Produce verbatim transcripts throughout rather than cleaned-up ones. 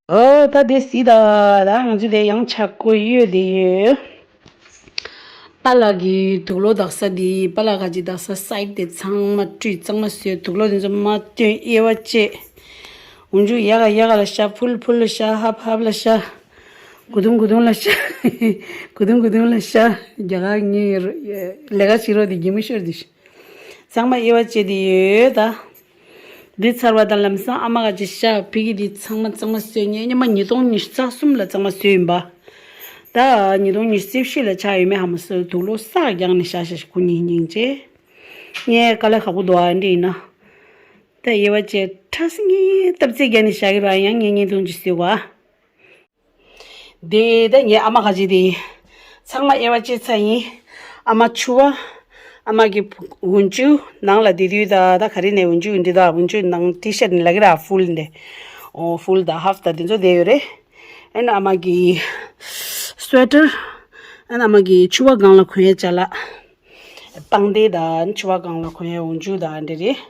ཨོ་ད་དེ་སི་ད་ད་ང་ཚོ་དེ་ཡང་ཆག་སྒོ་ཡོད་དེ་ཡོད། པཱ་ལགས་ཀྱི་དུག་ལོག་དག་ས་དེ་པཱ་ལགས་ཁ་ཅིག་དག་ས་སའིད་དེ་ཚང་མ་བཀྲུས་གཙང་མ་བཟོས། དུག་ལོག་དེ་ཚོ་མ་བཏོན་དབྱེ་བ་བཅད། འུ་ཆུ་ཡ་ག་ཡ་ག་ལ་ཤ། ཕུལ་ཕུལ་ལ་ཤ། ཧབ་ཧབ་ལ་ཤ། གུ་དུང་གུ་དུང་ལ་ཤ། གུ་དུང་གུ་དུང་ལ་ཤ། རྒྱ་གར་ངའི་ལས་ཀ་བྱེད་རོགས་དེ་གད་མོ་ཤོར་དེ་ཤ། ཚང་མ་དབྱེ་བ་བཅད་དེ་ཡོད་ད། འདི་ཚར་བ་དང་ལམ་སང་ཨ་མ་ག་ཅི་ཤ་ཕི་གི་འདི་ཚང་མ་གཙང་མ་བཟོས། ངས་སྔོན་མ་ཉིས་སྟོང་ཉི་ཤུ་རྩ་གསུམ་ལ་གཙང་མ་བཟོས་ཡིན་པ། ད་ཉིས་སྟོང་ཉི་ཤུ་རྩ་བཞི་ལ་ཆགས་ཡོད་མེད་ཧ་མ་སོ། དུག་ལོག་ས་རྒྱག་ནས་ཤ་ཤ་ཤ་ཁུ་ཉིན་ཉིན་བྱས། ངས་དཀའ་ལས་ཁག་པོ་འདུག་ཨ་འདྲི་ཡིན་ན། ད་དབྱེ་བ་བཅད་ཁྲ་སི་ངའི་སྟབས་རྩེ་རྒྱག་ནས་བཞག་གི་ར། ཡང་ངས་བརྙན་ཐུང་ཅིག་བཟོས་པ། དེ་ད་ངའི་ཨ་མ་ཁ་ཅིག་དེ་ཚང་མ་དབྱེ་བ་བཅད་ཚར་ཡིན། ཨ་མ་ཕྱུ་པ། ཨ་མ་གི་འུ་ཆུ་ནང་ལ་དེ་དུས་ད་ད་ག་རེ་ནས་འུ་ཆུ་འདི་ད་འུ་ཆུ་ནང་ཊི་ཤར་ནི་ལ་གི་ར་ཕུལ་འདི། ཨོ་ཕུལ་ད་ཧབ་ད་དེ་ཚོ་དེ་ཡོད་རེད། ཨ་ནི་ཨ་མ་གི་སུ་ཝེ་ཊར། ཨ་ནི་ཨ་མ་གི་ཕྱུ་པ་སྒང་ལ་གོན་ཡས་ཅ་ལག་པང་གདན་ད་ཕྱུ་པ་སྒང་ལ་གོན་ཡས་འུ་ཆུ་ད་འདི་རེད།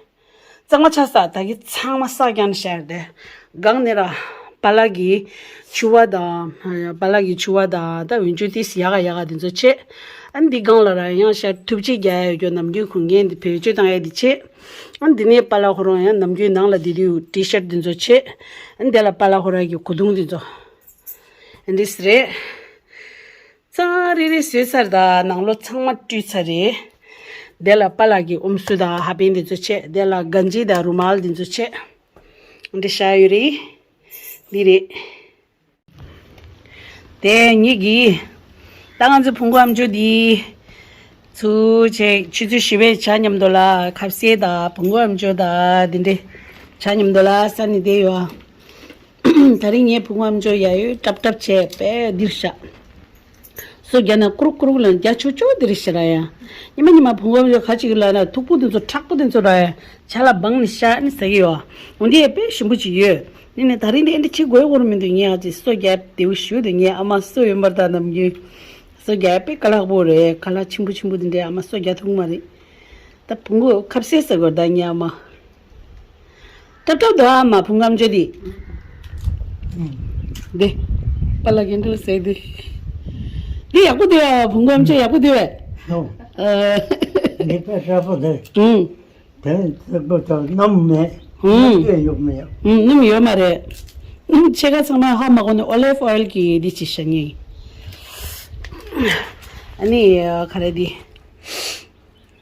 གཙང་མ་ཆགས་ས་ད་གི་ཚང་མ་ས་རྒྱག་ནས་བཞག་རེད། སྒང་ནས་ར་པཱ་ལགས་ཀྱི་ཕྱུ་པ་དང་པཱ་ལགས་ཀྱི་ཕྱུ་པ་དང་ད་འུ་ཆུ་ཏིས་ཡ་ག་ཡ་ག་དེ་ཚོ་བྱས། ཨ་ནི་འདི་སྒང་ལ་ར་ཡང་ཤ་ཐུབ་ཆེ་རྒྱག་ཡ་ཡོད་རྒྱུ་ནམ་རྒྱུན་གོན་མཁན་འདི་བེད་སྤྱོད་བཏང་ཡ་འདི་བྱས། ཨ་ནི་འདི་ནས་པཱ་ལགས་ཁོ་རང་ཡང་ནམ་རྒྱུན་ནང་ལ་འདི་དུས་ཊི་ཤར་འདི་ཚོ་བྱས། ཨ་ནི་དེ་ལ་པཱ་ལགས་ཁོ་རང་གི་གོས་ཐུང་འདི་ཚོ་ཨ་འདི་སི་རེད། ཙང་རེ་རེ་བཟོས་ཚར་ད་ནང་ལོགས་ཚང་མ་བཀྲུས་ཚར་རེད། དེ་ལ་པཱ་ལགས་ཀྱི་ཨུམ་སུ་དང་ཧ་པན་དེ་ཚོ་བྱས། དེ་ལ་གན་ཇི་དང་རུ་མལ་དེ་ཚོ་བྱས། འདི་བཞག་ཡོད་རེད། འདི་རེད། དེ་ཉིད་ཀྱིས་ད་ང་ཚོ་བུ་མགོ་ཨམ་ཅོག་འདི་ཚུར་བྱས་ཆུ་ཚོད་བཞི་པའི་ཇ་མཉམ་དུ་ལ་ཁ་ཟས་དང་བུ་མགོ་ཨམ་ཅོག་དང་འདི་འདྲའི་ཇ་མཉམ་དུ་ལ་ས་ནས་བསྡད་ཡོད། ད་རིང་ངའི་བུ་མགོ་ཨམ་ཅོག་ཡ་ཡོད་ཀྲབ་ཀྲབ་བྱས་པས་འདིར་བཞག་སོ་རྒྱག་ན་ཀུ་རུག་ཀུ་རུག་ལ་རྒྱག་ཆོག་ཆོག་འདིར་ཤི་ར་ཡ། ཉི་མ་ཉི་མ་བུ་མགོ་ཨམ་ཅོག་ག་ཅིག་ལ་ན་ཐུག་པོ་འདི་ཚོ་མཁྲེགས་པོ་འདི་ཚོ་ར་ཡ། ཇ་ལ་སྦངས་ནས་ཤ་ནི་ཟ་གི་ཡོད། འོ་འདི་ཡ་དཔེ་ཞིམ་པོ་ཅིག་ཡོད། ནི་ནི་ད་རིང་འདི་ཨེ་འདྲ་བྱེད་དགོས་སྐོར་མི་འདུག་ངས་ཨ་ཅེ་སོ་རྒྱག་བདེ་བོ་ཞུ་འདུག་ངས་ཨ་མ་སོ་ཡོད་མར་ད་ནམ་རྒྱུན་སོ་རྒྱག་དཔེ་དཀའ་ལག་པོ་རེད། ཁ་ལག་ཆེན་པོ་ཆེན་པོ་འདི་འདྲའི་ཨ་མ་སོ་རྒྱག་ཐུབ་མ་རེད། ད་བུ་མགོ་ཁ་ཟས་ཟ་དགོས་ད་ངའི་ཨ་མ། ཏབ་ཏབ་འདུག་ཨ་མ་བུ་མགོ་ཨམ་ཅོག་འདི། འདི། པཱ་ལགས་ཀྱི་འདུག་ཟེར་འདི། འདི་ཡག་པོ་འདུག་ཨ་བུ་མགོ་ཨམ་ཅོག་ཡག་པོ་འདུག་ཨེ། ཨོ། ཨ། འདི་དཔེ་ཡག་པོ་འདུག་ཨུང་། དེ་ནི་རྩེ་པོ་དང་སྣུམ་མེད། ཨུང་། སྣུམ་ཡོད་མེད་ཡང་། ཨུང་། སྣུམ་ཡོད་མ་རེད། ཨུང་། ཕྱེད་ཀ་ཚང་མ་ཧ་མ་གོ་ནས་ཨོ་ལིབ་ཨོ་ཡིལ་གྱི་འདི་ཅིག་བཞག་ངེས། ཨ་ནི་ག་རེ་འདི།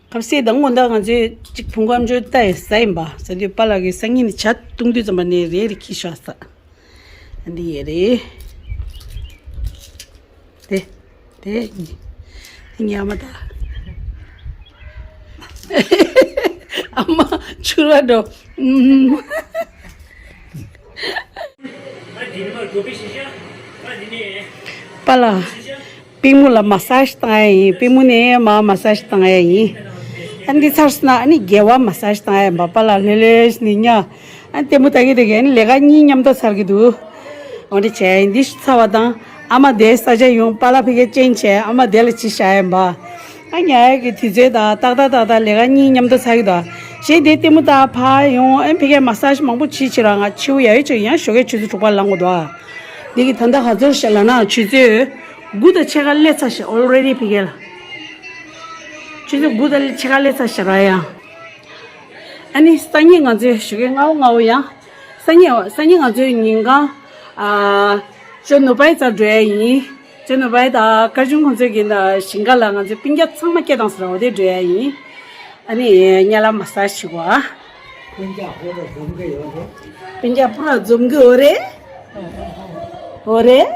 ཁ་ཟས་དང་སྔོན་ད་ང་ཚོས་གཅིག་བུ་མགོ་ཨམ་ཅོག་ལྟ་ཡི་ཟ་ཡིན་པ་ཟ་དུས་པཱ་ལགས་ཀྱིས་སང་ཉིན་ནས་ཇ་བཏུང་དུས་ཙམ་པ་ནས་རེ་རེ་ཁྱི་ཤ་ཟ། འདི་ཡེ་རེད། དེ། དེ། ཉི་ཨ་མ་ད། ཨ་མ་ཆུ་ར་འགྲོ། པཱ་ལགས། པུས་མོ་ལ་མ་སཱ་ཇི་བཏང་ཡ་ཡིན། པུས་མོ་ནས་མར་མ་སཱ་ཇི་བཏང་ཡ་ཡིན། ཨ་འདི་ཚར་སོང་ན་ཨ་ནི་སྒལ་བ་མ་སཱ་ཇི་བཏང་ཡ་ཡིན་པ། པཱ་ལགས་ལྷོད་ལྷོད་ནས་ཉལ། ཨ་ལྟད་མོ་ལྟ་གི་བསྡད་གི། ཨ་ནི་ལས་ཀ་གཉིས་མཉམ་དུ་ཚར་གི་འདུག་འོ་འདི་བྱས་ཡིན། འདི་ཚར་བ་དང་ཨ་མ་དེ་ས་ཆ་ཡོང་། པཱ་ལགས་ཕ་གིར་ཅེན་ཇི་བྱས་ཨ་མ་དེ་ལ་ཅིག་བཞག་ཡ་ཡིན་པ། ཨ་ཉལ་ཡ་གི་དུས་ཚོད་དང་ཏག་ཏག་ཏག་ཏག་ལས་ཀ་གཉིས་མཉམ་དུ་ཚར་གི་འདུག་གཞན་དེ་ལྟད་མོ་ལྟ་ཕར་ཡོང་། ཨ་ཕ་གིར་མ་སཱ་ཇི་མང་པོ་བྱེད་བྱེད་ར། ང་འཆི་བོ་ཡ་ཡོད་ཅིག་ཡང་ཞོགས་ཀས་ཆུ་ཚོད་དྲུག་པ་ལངས་དགོས་འདུག་འདི་གི་ད་ལྟ་ག་ཚོད་རེད་ཤག་ལབ་ན་ཆུ་ཚོད་དགུ་དང་ཕྱེད་ཀ་སླེབས་ཚར་ཤག already ཕ་གི་ལ། ཆུ་ཚོད་དགུ་དང་ཕྱེད་ཀ་སླེབས་ཚར་ཤག་ར་ཡ། ཨ་ནི་སང་ཉིན་ང་ཚོའི་ཞོགས་ཀས་སྔ་བོ་སྔ་བོ་ཡང་། སང་ཉིན་སང་ཉིན་ང་ཚོའི་ཉིན་གང་། ཨ། ཅོ་ནུ་པའི་རྩར་འགྲོ་ཡ་ཡིན། ཅོ་ནུ་པའི་དང་ཀ་ཅུང་ཁོང་ཚོའི་གི་ན་ཞིང་ཁ་ལ་ང་ཚོའི་སྤུན་ཀྱག་ཚང་མ་སྐད་བཏང་ཟེར་བ་དེ་འགྲོ་ཡ་ཡིན། ཨ་ནི་ཉལ་ལ་མ་སཱ་ཇི་བྱེད་དགོས་ཨ། སྤུན་ཀྱག་སྤུ་ར་འཛོམས་གི་ཡོད་རེད། སྤུན་ཀྱག་སྤུ་ར་འཛོམས་གི་ཡོད་རེད། འོ་རེད།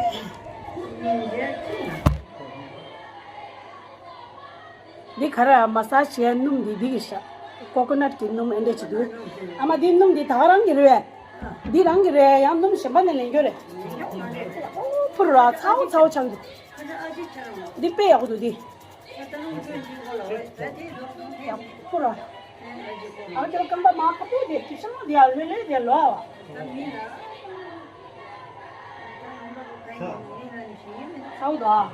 འདི་ག་རེ་མ་སཱ་ཇི་བྱས་སྣུམ་འདི་འདི་གི་ཤ། ཀོ་ཀོ་ནཊ་གི་སྣུམ་ཨེ་འདྲ་ཅིག་འདུག་ཨ་མ་འདི་སྣུམ་འདི་ད་ག་རང་གི་རེད་པས། འདི་རང་གི་རེད། ཡང་སྣུམ་གཞན་པ་ནས་ལེན་རྒྱུ་རེད། ཨོ་ཕུར་ར་ཚ་བོ་ཚ་བོ་ཆགས་འདུག་འདི་དཔེ་ཡག་པོ་འདུག་འདི། ཡག་པོ་ར། ཨ་ཁྱོད་རྐང་པ་མ་ཁ་པོ་དེ་ཁྱི་ཤང་དེ་ཨ་ལོས་ལོས་དེ་ལོ་ཨ་བ། ཚ་བོ་དང་།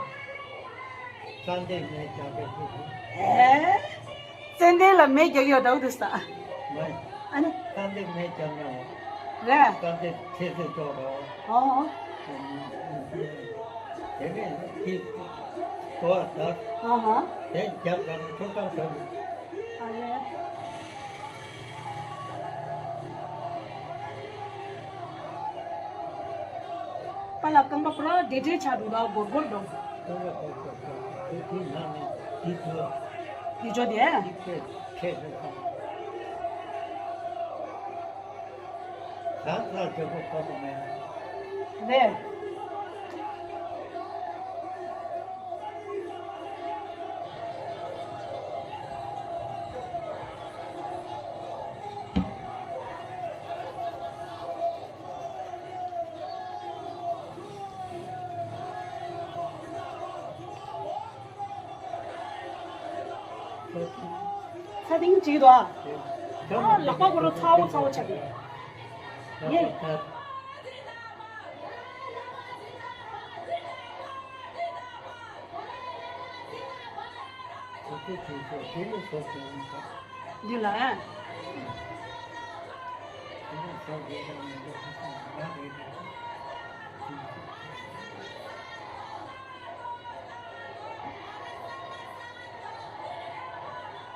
ཙན་དན་མེ་རྒྱག་གི་ཡོད་རེད། ཨེ། ཙན་དན་ལ་མེ་རྒྱག་གི་ཡོད་འདྲ་བོ་འདུག་ས། མེ། ཨ་ནི། ཙན་དན་མེ་རྒྱག་ན། རེད། སྐམ་དེ་ཐེ་ཚེ་ཙོག་རོ། ཨོ། དེ་ནས་དེ་གོ་བ་དར། ཨ་ཧ། དེ་རྒྱབ་དང་ཐུག་དང་ཐུག་ཨ་རེད། པ་ལ་རྐང་པ་པུ་ར་བདེ་བདེ་ཆགས་འདུག་ད་སྒོར་སྒོར་འགྲོ། དེ་ནང་ནས་དེ་ཚོ། དེ་ཚོ་དེ། དེ་ཚོ་དེ། ཁྱེད་ཚོ། ད་ལ་དེ་ཁོ་ཁོ་ཐུག་མེད། རེད། ས་སྟེང་གཅིག་དོ། ཨ། ལག་པ་གོ་རོ་ཚ་བོ་ཚ་བོ་ཆགས་ཀྱི། ཡེ། འདི་ལ་ཨེ།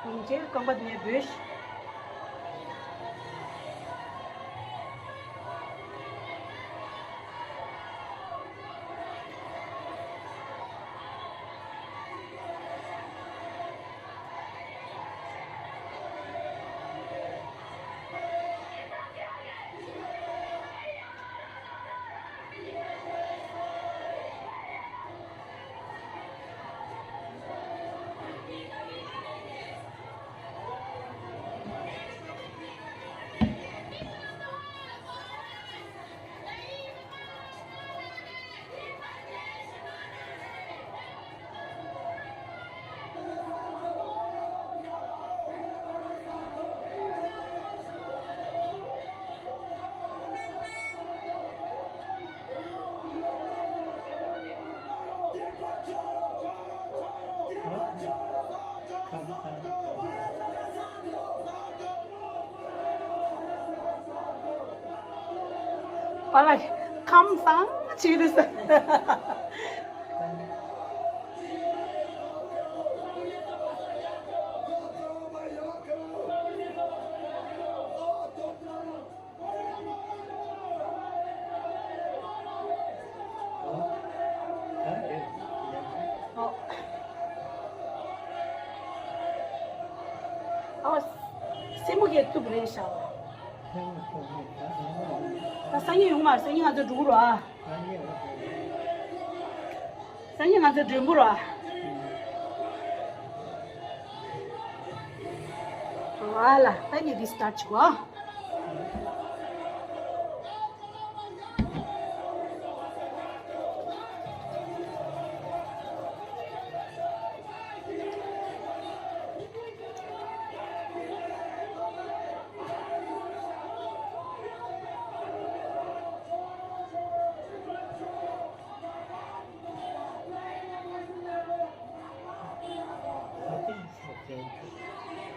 ཡིན་ཅེས་རྐང་པ་འདི་ནས་འབོད། པ་ལགས་ཁམས་བཟང་བྱས་རེད་ཟེར། ཨོ། ཨོ། སེན་མོ་གས་བཏུབ་རེད་ཤག་ད་སང་ཉིན་ཡོང་མ་རེད། སང་ཉིན་ང་ཚོ་འགྲོ་གི་རེད་ཨ། སང་ཉིན་ང་ཚོ་མགྲོན་པོ་རེད་ཨ། ཨ་ལ་ད་ངས་འདི་སི་ཊར་ཊི་བྱེད་དགོས་ཨ།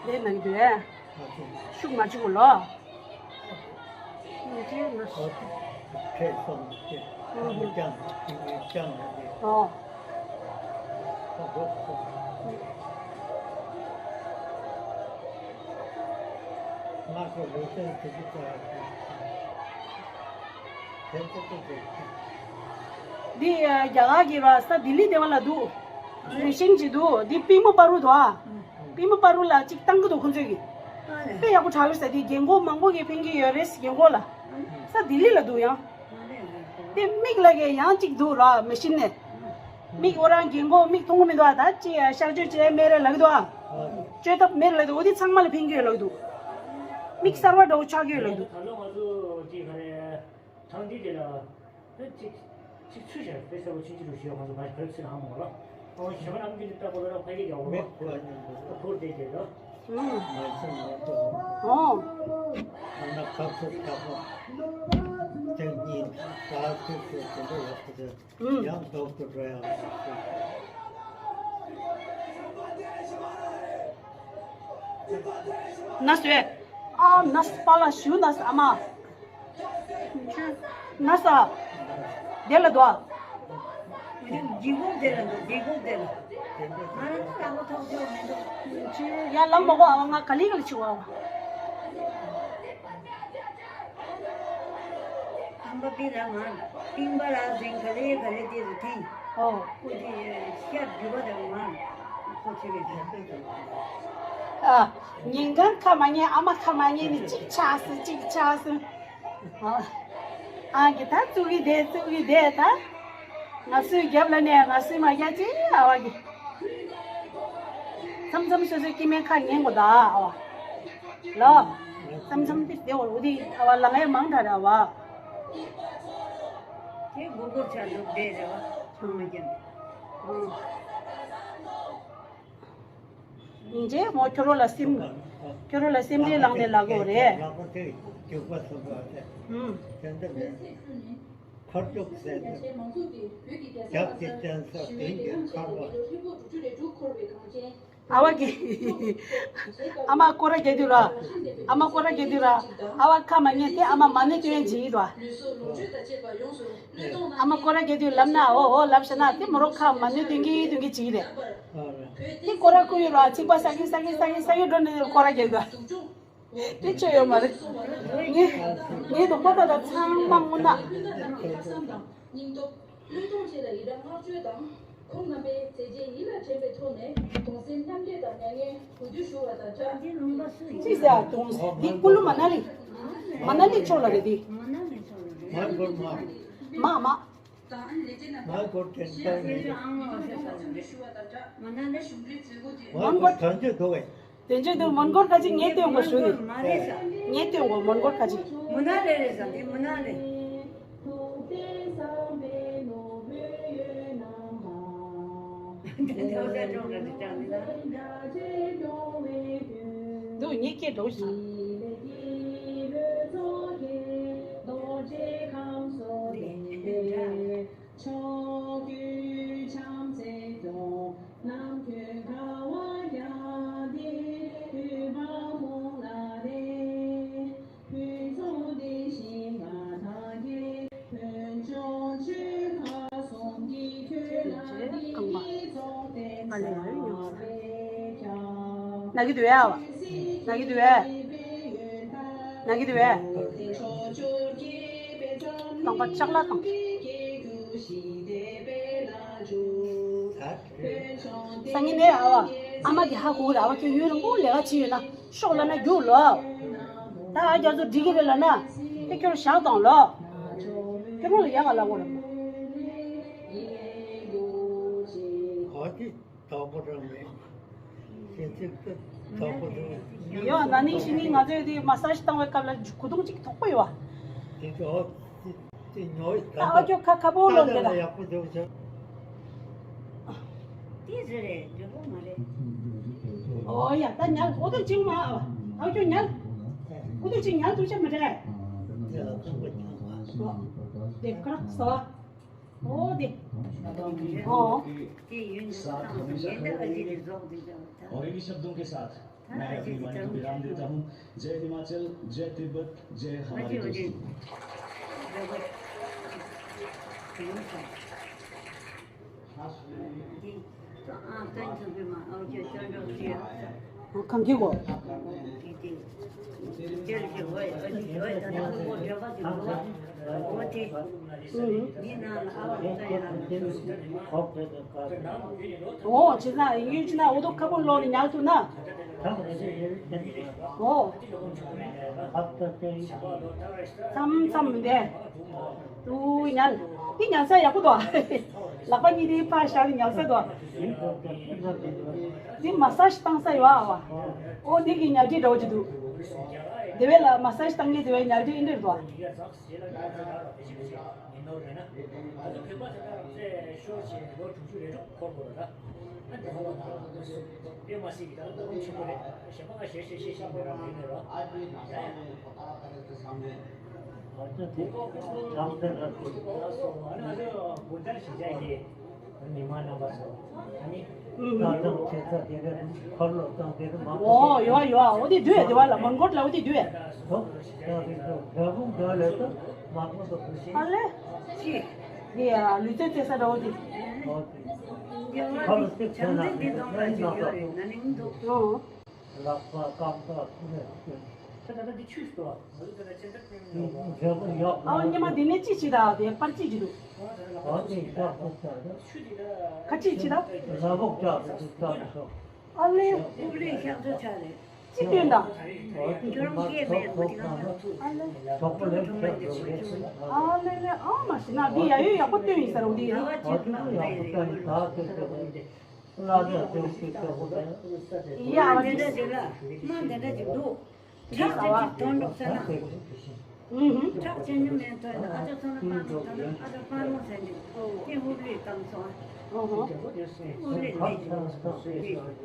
ལས་ནང་དུ་ཨེ། ཤུགས་མ་བྱུང་ལོ། ཨོ། འདི་རྒྱ་གར་གྱི་ར་ས་ལྡི་ལི་སྡེ་བ་ལ་འདུག་རེ་ཤིང་ཅིག་འདུག་འདི་པུས་མོ་བར་དུ་འདུག་ཨ། པུས་མོ་བར་དུ་ལ་གཅིག་བཏང་གི་འདུག་ཁོང་ཚོས་ཀྱི། དཔེ་ཡག་པོ་ཆགས་ཡོད་ས་དེ་རྒན་གོག་མང་པོ་གིས་ཕན་གྱི་ཡོད་རེད། རྒན་གོག་ལ། ས་ལྡི་ལི་ལ་འདུག་ཡང་། དེ་མིག་ལ་གས་ཡང་གཅིག་འདུག་ར་མེ་ཤིན་ནས། མིག་འོ་རང་རྒན་གོག་མིག་མཐོང་གི་མི་འདུག་ཨ། ད་ཅི་གཤག་བཅོས་བྱས་མེད་རེད་ལབ་ཀྱི་འདུག་ཨ། བཅོས་ཐབས་མེད་རེད་ལབ་ཀྱི་འདུག་འོ་དེ་ཚང་མ་ལ་ཕན་གྱི་ཡོད་ལབ་ཀྱི་འདུག་མིག་གསར་པ་འདྲ་བོ་ཆགས་ཀྱི་ཡོད་ལབ་ཀྱི་འདུག་ད་ལོ་ང་ཚོ་ཅི་ག་རེ། ཐང་འདི་དེ་ལ་ཨ་ཅིག་ཅིག་ཚུད་བྱས་དཔེ་གསལ་པོ་ཕྱིན་ཅི་ལོ་ཞེས་ང་ཚོ་ག་ཞིག་ག་རེ་ཚུད་ལ་ཧ་མ་གོ་ལ། ཨོ་ཞེ་མ་ནམ་རྒྱུན་དུ་ལྟ་བུ་ལ་ཕ་གི་རྒྱག་འོ་མེད་ལ་ཁོ་ཨ་ནི་འདུག་ད་ཁོར་དེ་དེ་ལ། ཨུམ། ང་ཚོ་ང་ཚོ་ཨོ། ཨ་ན་ཁ་ཚོ་ཁ་ཚོ་དེ་གཉིས་ད་ཚུད་ཚུད་དེ་འདྲ་ཡོད་ཁོ་ཚོ་ཨུམ། ཡང་ཐོག་ཏུ་འགྲོ་ཡང་ན་སུའེ། ཨ་ན་སུ་པ་ལ་ཞུ་ན་སུ་ཨ་མ། ན་ས། དེ་ལ་དོ། ཇི་གོ་དེ་ལ་འདུག་ཇི་གོ་དེ་ལ། ང་རང་ཚོ་ལ་ཐོག་ཐོག་མི་འདུག་ཡ་ལམ་མ་གོ་ཨ་ང་ག་ལི་ག་ལི་ཆུ་བ། ཨམ་པ་པི་ལ་ང་པིང་པ་ལ་ཟིང་ག་ལི་ག་ལི་དེ་རུ་ཐེང་། ཨོ། ཁོ་དེ་ཤ་རྒྱུ་བ་དང་ང་ཁོ་ཆེ་བའི་ཤ་རྒྱུ་དང་། ཨ། ཉིན་གང་ཁ་མ་ཉན་ཨ་མ་ཁ་མ་ཉན་ནི་གཅིག་ཆགས་སོང་གཅིག་ཆགས་སོང་། ཨ། ཨ་གི་ད་བཙུགས་གི་བསྡད་བཙུགས་གི་བསྡད་ད། ང་སུའི་རྒྱབ་ལ་ནས་ང་སུའི་མ་རྒྱ་ཅི་ཨ་བ་གི། མཚམས་མཚམས་སོ་སོའི་སྐྱེ་དམན་ཁ་ཉན་དགོས་ད་ཨ་བ། ལ། མཚམས་མཚམས་དེ་བསྡད་འོ་དེ་ཨ་བ་ལ་ངའི་མང་དྲགས་ར་བ། དེ་མགོ་སྐོར་ཆ་འདུག་བསྡད་རེ་བ་ཚང་མ་རྒྱབ། ཨ། སྙིང་རྗེ་མོ་ཁྱོད་རོ་ལ་སེམས། ཁྱོད་རོ་ལ་སེམས་ཁྲལ་ལངས་ནས་ལ་གོ་རེད། ལག་པ་དེ་རྒྱུག་པ་ཐུབ་པ་དེ། ཧུམ། དེ་འདྲ་མེད། ཁར་ཅོག་ཟེར་ཏེ། རྒྱབ་ཀྱི་བཙན་ས་མདུན་གྱི་ཁར་བ། ཨ་བ་གི། ཨ་མ་སྐོར་ར་རྒྱག་དུས་ར། ཨ་མ་སྐོར་ར་རྒྱག་དུས་ར། ཨ་བ་ཁ་མ་ཉན་དེ་ཨ་མ་མ་ཎི་སྟོན་བྱེད་ཀྱི་འདུག་ཨ། ཨ་མ་སྐོར་ར་རྒྱག་དུས་ལབ་ན་འོ་འོ་ལབ་ཤ་ན་དེ་མོ་རོ་ཁ་མ་ནུས་དུན་གི་དུན་གི་བྱེད་ཀྱི་རེད། དེ་སྐོར་ར་བསྐུར་ཡོད་ར་ཚིག་པ་ས་གི་ས་གི་ས་གི་ས་གི་འགྲོ་ནས་སྐོར་ར་རྒྱག་དུས། དེ་ཆོས་ཡོད་མ་རེད། ངས་ངས་དོགས་པ་ད་ད་ཚང་མ་དངོས་གནས། བློས་གཏོང་བཅས་ལ་ཡི་རང་བསྔགས་བརྗོད་དང་། ཁོང་རྣམ་པའི་མཛད་རྗེས་ཡིད་ལ་དྲན་པའི་ཐོག་ནས་གདུང་སེམས་མཉམ་སྐྱེད་དང་མྱ་ངན་གུས་འདུད་ཞུ་བ་དང་སྦྲགས། ཅི་ཟེར་ཨ་གདུང་འདི་ཀུ་ལུ་མ་ན་ལི། མ་ན་ལི་ཕྱོགས་ལ་རེད་འདི། མ་མ། མ་མ། མོན་གྷོ། དོན་གཅོད་འདུག་བས། དོན་གཅོད་འདུག་མོན་གྷོར་ཁ་ཅིག་ངས་སྟོན་དགོས་ཞུ་ནི། ངས་སྟོན་དགོས་མོན་གྷོར་ཁ་ཅིག་མུ་ན་རེ་རེ་ཟ་འདི་མུ་ན་རེ། འདུག་ངས་སྐད་འགྲོ་ཞིག་ཕྱོགས་བཅུའི་བྱམས་བརྩེ་སྐྱོང་། ནམ་མཁའི་ཁ་བ་རྒྱ་དེ་དུས་བ་མོ་ལ་རེ། ཕུན་ཚོགས་དེ་བཞིན་མ་དག་གེ། ཕུན་ཚོགས་ཆོས་ཁ་གསུམ་གྱི་ཁྱོད་ལ་རིགས་ཀྱི་ཚོགས་ལྡན་ས་རེ་ཁྱབ། ན་གི་དུ་ཨ་བ། ན་གི་དུ་ཨ། ན་གི་དུ་ཨ། རྐང་པ་ལྕགས་ལ་བཏང་། སང་ཉིན་ནས་ཨ་བ། ཨ་མ་གི་ཧ་གོ་གི་རེད་ཨ་བ་ཁྱོད་ཡུན་རིང་པོ་ལས་ཀ་བྱེད་ཡོད་ན་ཤོག་ལབ་ན་རྒྱུགས་ལོ། ད་ཨ་རྒྱ་མཚོ་འགྲིག་གི་རེད་ལབ་ན། དེ་ཁྱོད་བཞག་དང་ལོ། ཁྱོད་རང་ལ་ཡག་ག་ལབ་དགོས་རེད། ག་གི། དོག་པོ་རང་མེད། ཞེ་ཚིག་ཏུ་དོག་པོ་འདུག་ཡོད་ན་ནིང་ཕྱི་ཉིན་ང་ཚོས་དེ་མ་སཱ་ཇི་བཏང་བའི་སྐབས་ལ་གོ་རྡུང་གཅིག་དོག་པོ་ཡོད་བ། དེ་ཚོ་དེ་ཉོ་ད་ཨ་ཁྱོད་ཁ་ཁ་པོ་ལོ་འདི་ལ་ལ་ཡག་པོ་འདུག་ཟེར། དེ་ཟེར་རེད་འགྲིག་པོ་མ་རེད། ཨོ་ཡ་ད་ཉལ་ཨོ་ད་ཅིག་མ་ཨ་ཁྱོད་ཉལ། ཨོ་ད་ཅིག་ཉལ་ཐུབ་ཆ་མི་འདྲ། དེ་ལ་ཁོང་པོ་ཀྱང་མ་ཨོ་དེ་ཁ་སོ། ཨོ་དེ། ཨོ། और इन्हीं शब्दों के साथ मैं अपनी वाणी को विराम देता हूँ। जय हिमाचल, जय तिब्बत, जय हमारी दोस्ती। གང་གི་གོ། ཨོ་ཅི་ན་ཡིན་ཅི་ན་འོ་དོ་ཁ་པོ་ལོ་ནི་ཉག་ཐུ་ན། ཨོ། མཚམས་མཚམས་མི་འདས། ཏུ་ཉལ། འདི་ཉལ་ས་ཡག་པོ་འདུག་ལག་པ་གཉིས་དེ་ཕར་བཞག་ནས་ཉལ་ས་འདུག་འདི་མ་སཱ་ཇི་བཏང་ས་ཡོད་ཨ་བ། ཨོ་འདི་གི་ཉལ་ཁྲི་འདྲ་བོ་ཅིག་འདུག་དེ་བས་ལ་མ་སཱ་ཇི་བཏང་མཁན་དེ་བས་ཉལ་ཁྲི་ཨེ་འདྲ་འདུག་ད་ཙམ་བྱེད་ས་དེ་ག་འཁོར་ལོ་དང་དེ་ག་མང་པོ། ཨོ་ཡོད་ཡོད། འོ་དེ་དུས་དེ་བ་ལ་མོན་གྷོ་ལ་འོ་དེ་དུས། ཐོབ་ཀྱང་རིག་འགྲོ་འབྲས་སྤུངས་འགྲོ་ལས་དུ་མ་ཁོང་དུ་ཕུལ་ཞིང་། ཨ་ལེ། ཅི། དེ་ཡ་ལུས་རྩལ་རྩེད་ས་འདྲ་བོ་དེ། ཨོ་དེ། ཁ་ལོ་གཅིག་བྱས་ན་ནི་ནང་དུ། ཨོ། ལག་པ་རྐང་པ་ཀུན་ནས་སྐྱོན། ཨ་ཉི་མ་འདི་ནས་ཅི་བྱེད་ད་དེ་པར་ཅི་བྱེད་འདུག་ཨ་ནི་ཤག་ཏུ་ཆགས་རེད། ཁ་ཅིག་བྱེད་ད། ལ་བོག་ཆགས་རེད་འདུག་ཆགས་རེད། ཨ་ལེ། ཨུབ་རེ་ཤག་ཏུ་ཆགས་རེད། ཅི་སྟོན་དང་། ཁྱོད་རང་སྐད་མེད་པ་དེ་གང་ཡང་ཐུག་ཨ་ལེ། གྲོགས་པོ་ལེན་ཆགས་རེད། ཨ་ལེ་ལེ། ཨ་མ་ཤི་ན་འདི་ཡ་ཡོད་ཡག་པོ་སྟོན་ཡིན་ས་རུང་འདི་ཡིན། ཨ་ཅི་ཡག་པོ་སྟོན་ཡིན་ད་སྟོན་ཤག་པོ་ལེན། ཡ་བ་འདི་འདྲ་ཅིག་ལ་མ་འདི་འདྲ་ཅིག་འདུག་ཁྲག་ཅན་གྱི་དོན་འགྲོ་ཟེར་ན། ཁྲག་ཅན་ཉུང་མེད་དོན་ཨ་ཅག་ཚོ་ན་པར་མོ་དོན་ཨ་ཅག་པར་མོ་ཟེར་ནས་ཀྱེ་ཧུབ་རི་བཏང་སོང་། ཧུབ་རི་ལས་ཀྱི་ཧུབ་རི་དེ་འདྲ།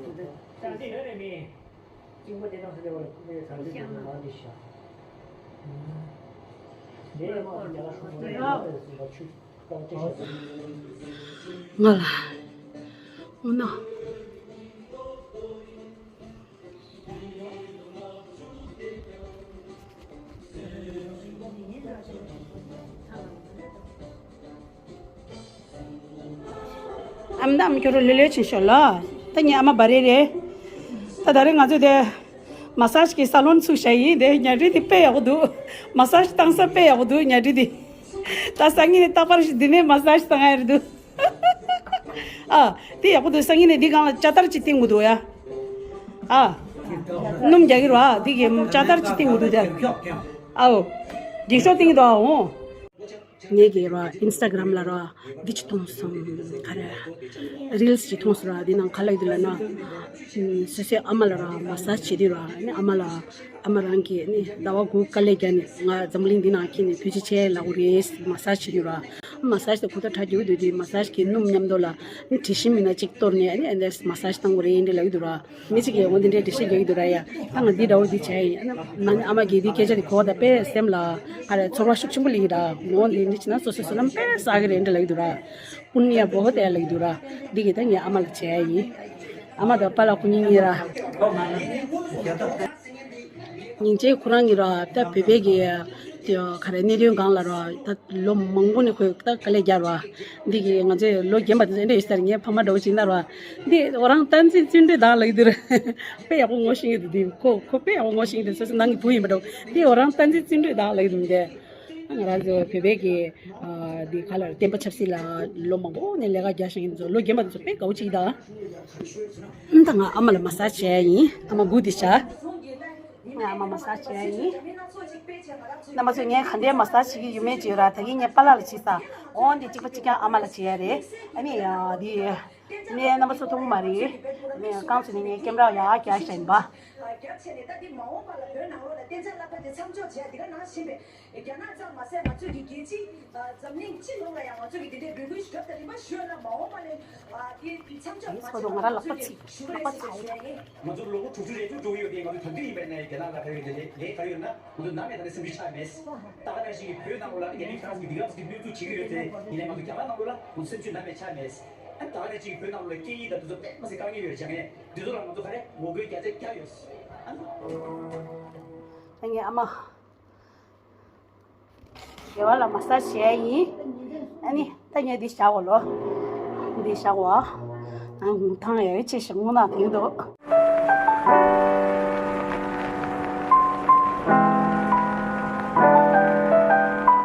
ང་ལ་འོ་ན། ཨ་མ་དང་ཨ་མ་ཁྱོད་རང་ལོས་ལོས་ཕྱིན་ཤོག་ལ། ད་ངའི་ཨ་མ་བ་རེ་རེད། ད་ད་རེས་ང་ཚོས་དེ་མ་སཱ་ཇི་གི་ས་ལོན་ཚུགས་བཞག་ཡིན། དེ་ཉལ་ཁྲི་དེ་དཔེ་ཡག་པོ་འདུག་མ་སཱ་ཇི་བཏང་ས་དཔེ་ཡག་པོ་འདུག་ཉལ་ཁྲི་དེ། ད་སང་ཉིན་ནས་རྟག་པར་ཞིག་འདི་ནས་མ་སཱ་ཇི་བཏང་ཡ་རེད་འདུག་ཨ། དེ་ཡག་པོ་འདུག་སང་ཉིན་ནས་འདི་སྒང་ལ་ལྕགས་དར་གཅིག་བཏིང་དགོས་འདུག་ཡ། ཨ། སྣུམ་རྒྱག་གི་རེད་བ། འདི་གི་ལྕགས་དར་གཅིག་བཏིང་དགོས་འདུག་དེ། ཨའོ། འགྱིག་ཤོག་བཏིང་གི་འདུག་ཨ་འོང་། ངས་ཀྱི་ར་ཨིན་སི་ཊ་གྷ་རམ་ལ་ར་འདི་ཅིག་མཐོང་སོང་། ག་རེ། རིལ་སི་ཅིག་མཐོང་སོང་ར། འདི་ནང་ག་ལབ་ཀྱི་འདུག་ལབ་ན། སོ་སོའི་ཨ་མ་ལ་ར་མ་སཱ་ཇི་བྱེད་དུས་ར། ཨ་ནི་ཨ་མ་ལ། ཨ་མ་རང་གིས་ནི་ཟླ་བ་དགུ་དཀའ་ལས་བརྒྱབ་ནས་ང་འཛམ་གླིང་འདི་ནང་འཁྱེར་ནས་བུ་གཅིག་བྱས་ལབ་དགོས་རེད། མ་སཱ་ཇི་བྱེད་དུས་ར། མ་སཱ་ཇི་དེ་གོ་ཐོས་ཁྲག་རྒྱུག་དུས་དེ་མ་སཱ་ཇི་གི་སྣུམ་མཉམ་དུ་ལ་ནི་དྲི་ཞིམ་མིན་ན་གཅིག་གཏོར་ནས་ཨ་ནི་ཨ་ནི་མ་སཱ་ཇི་བཏང་དགོས་རེད་འདྲ་ལབ་ཀྱི་འདུག་ར། མི་གཅིག་གིས་འོ་འདི་འདྲའི་འགྲེལ་བཤད་རྒྱག་གི་འདུག་ར་ཡ། ད་ང་འདི་འདྲ་བོ་འདི་བྱས་ཡིན། ཨ་ནི་ཨ་མ་གིས་འདི་སྐད་ཆ་འདི་གོ་བ་ད་དཔེ་སེམས་ལ་ཨ་རེ་ཚོར་བ་ཤུགས་ཆེན་པོ་སླེབས་ཀྱི་ར། འོ་འདི་འདི་བྱས་ན་སོ་སོའི་བསོད་ནམས་དཔེ་བསགས་ཀྱི་རེད་འདྲ་ལབ་ཀྱི་འདུག་ར། པུ་ཎི་ཡ་བོ་ཧོ་ཏེ་ལབ་ཀྱི་འདུག་ར། འདི་གི་ད་ངའི་ཨ་མ་ལ་བྱས་ཡིན། ཨ་མ་དང་པཱ་ལགས་སྐུ་ཉིད་གཉིས་ར། སྙིང་རྗེ། ཁོ་རང་གཉིས་ར་ད་བོད་པའི་གི་དེ་ག་རེ་གནད་དོན་སྒང་ལ་ར་ད་ལོ་མང་པོ་ནས་ཁོས་ད་དཀའ་ལས་རྒྱག་ར། འདི་གི་ང་ཚོའི་ལོ་རྒན་པ་དེ་ཚོ་འདྲ་ཡོད་ས་རེད། ངའི་ཕ་མ་འདྲ་བོ་ཅིག་ན་ར། འདི་འོ་རང་བསྟན་འཛིན་བརྩོན་འགྲུས་དང་ལབ་ཀྱི་འདུག་ར། དཔེ་ཡག་པོ་ངོ་ཤེས་ཀྱི་འདུག་འདི་ཁོ་ཁོ་དཔེ་ཡག་པོ་ངོ་ཤེས་ཀྱི་འདུག་སོ་སོ་ནང་གི་བུ་ཡིན་པ་འདྲ་བོ། འདི་འོ་རང་བསྟན་འཛིན་བརྩོན་འགྲུས་དང་ལབ་ཀྱི་འདུག་འདི། ང་རང་ཚོ་བོད་པའི་གི་ཨ་འདི་ག་ལ་བསྟན་པ་ཆབ་སྲིད་ལ་ལོ་མང་པོ་ནས་ལས་ཀ་རྒྱག་བཞིན་ཡིན་ཚོ། ལོ་རྒན་པ་དེ་ཚོ་དཔེ་དགའ་བོ་ཅིག་ད། ཨ་ད་ང་ཨ་མ་ལ་མ་སཱ་ཇི་བྱས་ཡིན། ཨ་མ་སྒུག་བསྡད་ཤག་ང་ཨ་མ་མ་སཱ་ཇི་བྱས་ཡིན། རྣམ་པ་ཚོ་ངས་ག་འདྲའི་མ་སཱ་ཇི་བྱེད་ཀྱི་ཡོད་མེད་ཅིག་ཡོད་ར། ད་གིན་ངས་པཱ་ལགས་ལ་བྱས་ས། འོ་འདི་གཅིག་པ་གཅིག་རྐྱང་ཨ་མ་ལ་བྱས་རེད། ཨ་ནི་ཡ་འདི། ངས་རྣམ་པ་ཚོ་མཐོང་གི་མ་རེད། ངས་རྐང་བཙུགས་ནས་ངས་ཀེམ་ར་ཡར་རྒྱག་བཞག་ཡིན་པ། རྒྱ་ཆེ་ནས་ད་འདི་མ་འོངས་པ་ལ་བོད་ནང་ལོགས་ལ་གཏན་འཇགས་གླ་ཁ་དེ་མཚམས་འཇོག་བྱས་འདི་ག་ནང་བཞིན་པའི་རྒྱ་ནག་ཙམ་མ་ཟད་ང་ཚོ་གི་རྒྱལ་སྤྱི་འཛམ་གླིང་སྤྱི་ལོགས་ལ་ཡང་ང་ཚོ་གི་འདི་འདྲའི་འབོད་སྐུལ་ཞིག་བརྒྱབ། ད་རིམ་པ་ཞུས་ན་མ་འོངས་པ་ལ་འདི་མཚམས་འཇོག་མ་བྱས་པ་ང་ཚོ་གི་ཞུ་གི་རེད་ཞེས་ཞུ་ཡ་ཡིན། ང་ཚོ་ལོ་ངོ་དྲུག་ཅུ་རེ་བཅུ་འགྲོ་གི་ཡོད་དེ། ང་ཚོ་ད་འདི་ཡིན་པ་ཡིན་ན་རྒྱ་ནག་ལ་ག་རེ་ཡོད་དེ་ལས་ལས་ག་རེ་ཡོད་ན་ང་ཚོ་ནམ་ཡང་ད་ནི་སེམས་ཤུགས་ཆག་མེད། ད་ག་ནང་བཞིན་གྱི་བོད་ནང་ལོགས་ལ་ནི་རྒྱ་མི་ཧྥ་རན་སི་གི་འདི་ག་ཙམ་གྱི་གནོན་ཤུགས་བྱེད་ཀྱི་ཡོད་དེ་ཡིན་ནའི་ང་ཚོ་རྒྱ་གར་ནང་ལོགས་ལ་ང་ཚོ་སེམས་ཤུགས་ནམ་ཡང་ཆག་མེད། ཨ་ད་ག་ནང་བཞིན་གྱི་བོད་ནང་ལོགས་ལ་སྐད་ཡིག་དང་དེ་ཚོ་དཔེ་མི་སྲིད་དཀའ་ངལ་ཡོད་བྱ་ངས། འདི་ཚོ་ལ་ང་ཚོ་ག་རེ་ངོ་རྒོལ་རྒྱ་ཆེ་རྒྱག་ཡོད། ཨ་ངའི་ཨ་མ། རྒྱལ་བ་ལ་མ་སཱ་ཇི་བྱས་ཡིན། ཨ་ནི་ད་ངས་འདི་བཞག་གོ་ལོ། འདི་བཞག་གོ། ཨ་ངུ་ཐང་ཡ་ཡོད་ཆེ་ཞིག་ངུ་ན་དེང་དུ།